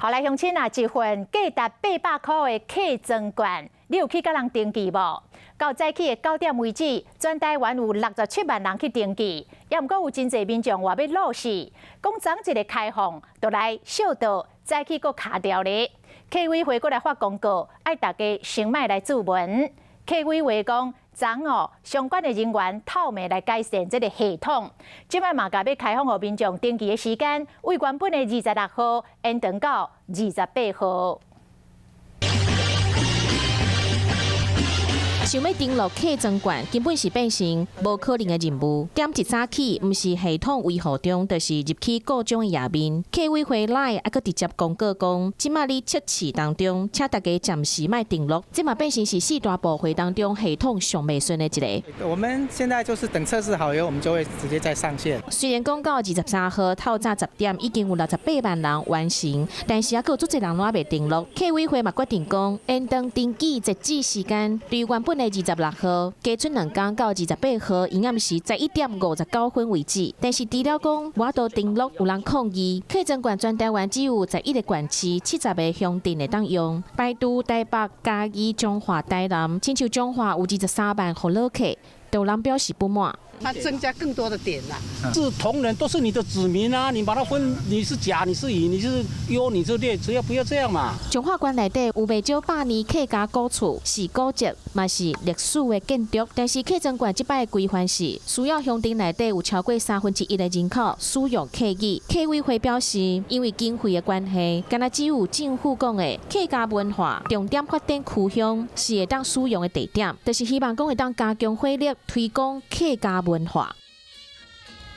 好來，鄉親啊，一份價值800箍的客莊券，你有去共人登記無？到早起的9點為止，全台灣有67萬人去登記，猶毋過有真濟民眾話欲落死，講昨一个開放，就來小倒早起閣卡牢咧。客委會閣來發公告，愛大家先莫來注文。客委會講，昨哦相關的人員透暝來改善這个系統，這擺嘛共欲開放予民眾登記的時間，為原本的26號延長到28號。想欲登錄客莊券，根本是變成無可能的任務。點一早起，毋是系統維護中，就是入去故障的頁面。客委會 LINE 猶閣直接公告講，這馬佇測試當中，請大家暫時莫登錄。這嘛變成是四大部會當中系統上袂順的一个。我們現在就是等測試好以後，我們就會直接再上線。雖然講到23號透早10點已經有68萬人完成，但是猶閣有足濟人攏猶未登錄。客委會嘛決定講，延長登記截止時間，對原本的26號加出2工到28號，營業時11點59分為止。但是除了講無法度登錄有人抗議，客莊券全台灣只有11個縣市、70個鄉鎮會當用。排除台北、嘉義、彰化、台南，親像彰化有23萬予老客，都有人表示不滿。他增加更多的點啦，是同仁都是你的子民啊，你把它分，你是甲，你是乙，你是優，你是劣，只要不要這樣嘛。彰化縣內底有袂少百年客家古厝，是古蹟，嘛是歷史的建築。但是客莊券這擺的規範是，需要鄉鎮內底有超過1/3的人口使用客語。客委會表示，因為經費的關係，敢若只有政府講的客家文化重點發展區鄉是會當使用的地點，就是希望講會當加強火力推廣客家文化。